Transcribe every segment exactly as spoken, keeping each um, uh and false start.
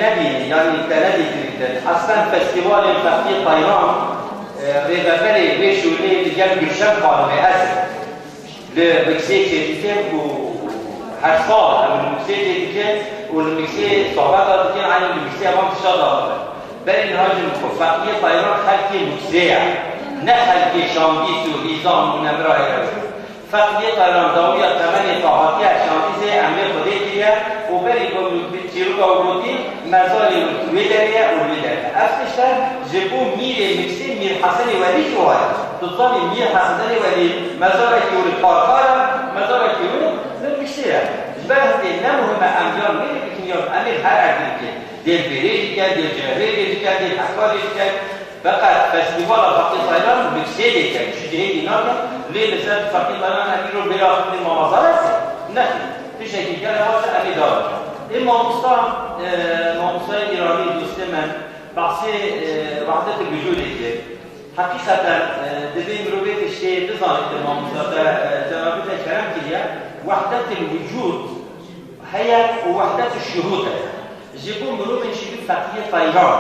nebînin, yanî te nedîtin. Eslen festîvalên Feqiyê Tayran, e, rêveberê wê şûnê li gel Gulşen Xanimê ez im. Li Miksê çêdikin û her sal em li Miksê çêdikin û li Miksê sohbeta dikin, eynî li Miksê evan tişta dabin. Berî niha jî min got, Feqiyê Tayran xelkê Miksê ye, ne xelkê Şandîs û Hîzan û Nemirayê ew. Feqiyê Tayran dawiya temenê te hatiye Şandîsê emrê Xwedê kiriye û berî ku min çîroka wî gotî, mezarê wî wê derê ye û wê derê. Ev tişt e ji bo mîrê Miksê Mîr Hesenê Welî jî waye. Tu dizanî Mîr Hesenê Welî mezarekî wî li Karkar e, mezarekî wî li Miksê ye. Ji ber hindê ne muhim e em yan wê bikin yan em ê her erdî bikin. Dê li Bêrê jî bikin, dê li Cihevêrê jî bikin, dê li Hekarê jî bikin. Feqet festîvala Feqî Tayran Miksê dê ket, çi cihê dî naket, lê li ser Feqî Tayran em îro bêra xwedê mamazara se? Nexêr. Tiştekî gelek baş e, em ê dawa bikin. Ê mamosta, e, mamostayê Îranî, dostê min, behsê, e, wehdetil wicûdê kir. Heqîqeten, e, divê mirovê tiştê bizanî, te mamosta te, e, cenabê te kerem kiriye, wehdetil wicûd heye û wehdetil şuhûd heye. Ji bo mirovên şibî Feqiyê Tayran,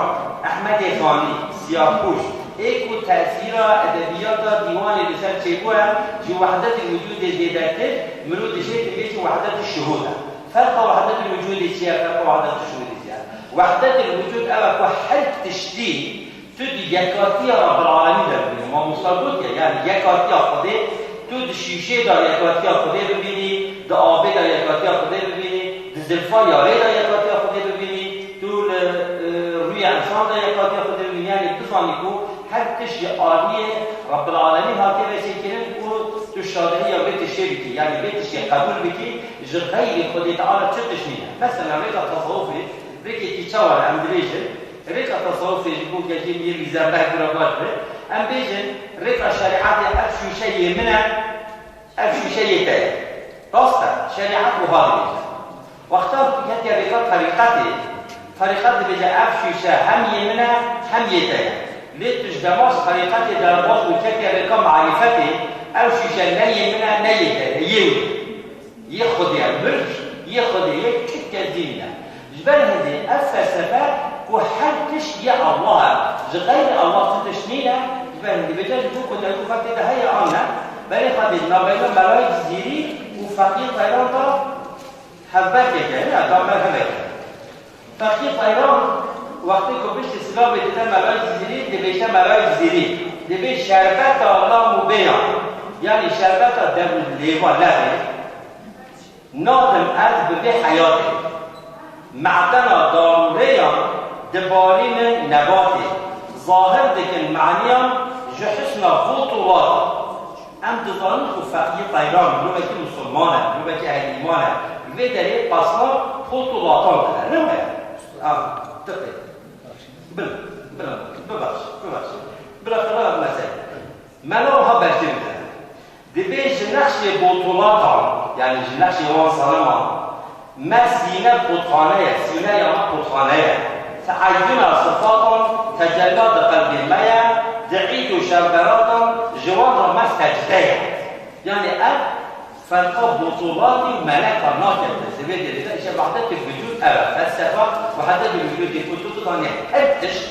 Ehmedê Xanî, Siyahpûş, ê ku tesîra edebiyata dîwanê li ser çêbûye, ji wehdetil wicûdê zêdetir, mirov dişê dibêjî wehdetil şuhûd e. Ferqa wehdetil wicûdê çi ye, ferqa wehdetil şuhûdê çi ye? Wehdetil wicûd ew e ku her tiştî tu di yekatiya Rabbil Alemîn de bibînî. Mamosta gotiye, yanî yekatiya Xwedê, tu di şûşê de yekatiya Xwedê bibînî, di avê de yekatiya Xwedê bibînî, di zilfa yarê de yekatiya Xwedê bibînî, tu li, e, rûyê ensan de yekatiya Xwedê bibînî. Yanî bizanî ku her tişt ji aliyê Rabbil Alemîn hatiye veçêkirin û tu şadehiya vê tiştê bikî. Yanî vê tiştê qebûl bikî, ji xeyrî Xwedê Teala çi tişt nîne. Mesela rêka tesewufê, rêkekî çawa em dibêjin, rêka tesewufê ji bo kekê mîr rîzebeh gura baş be. Em bêjin, rêka şerîetê ev şûşe yê min e, ev şûşe yê te ye. Rast e, şerîet wiha dibêje. Wexta tu ketiye rêka terîqetê, terîqet dibêje, ev şûşe hem yê min e, hem yê te ye. Lê tu ji dema terîqetê derbas bû, ketiye rêka marîfetê, ev şûşe ne yê min e, ne yê te ye, yê wî ye. Yê Xwedê ye, milk yê Xwedê ye, tu kes dî nîne. Ji ber hindê ev felsefe ku her tişt yê Allah e, ji xeyrê Allah tu tişt nîne, ji ber hindê bêje ji bo ku derû xelkê de heye an ne, berê xwe dê navbeyna Melayê Cizîrî û Feqiyê Tayran da hevberkeke, ne, da merhemeke. Feqî Tayran wextê ku piştî silavê dide Melayê Cizîrî, dibêje Melayê Cizîrî, dibê şerbeta lam û bêyan, yanî şerbeta dev û lêva levê, nadim ez bi vê heyatê. Medena darûrêyan dibarînin nebatê, zahir dikin maniyan ji husna botûlata. Em dizanin ku Feqî Teyran mirovekî misilman e, mirovekî ehlî îman e. Li vê derê pesna pot û latan dide, ne waya? Ha, tiqê. Bila, bila, bibexş, bibexş. Bila xira mesele. Mela wiha berçê bide. Dibê ji nexşê botûlatan, yanî ji nexşê wan seneman, me sîne potxane ye, sîne ya me potxane ye. Teeyyuna sifatan tecella di qelbê me ye, di îd û şevberatan ji wan re me secde ye. Yanî ev ferqa botûlatî û meleka nake. Di vê derê de îşte wehdetê wicûd ev e. Felsefa wehdetê wicûdê ku tu dizanî her tişt,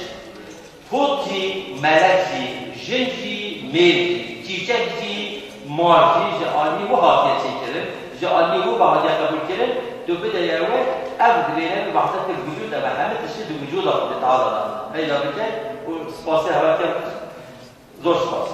pot jî, melek jî, jin jî, mêr jî, çîçek jî, mar jî ji aliyê wî hatiye çêkirin, ji aliyê wî ve hatiye qebûlkirin, tu bideye wê, ev dibêne wî wehdetê wicûd de be, hemî tiştî di wicûda Xwedê Teala de peyda bike û spasê hevatiya zor spas.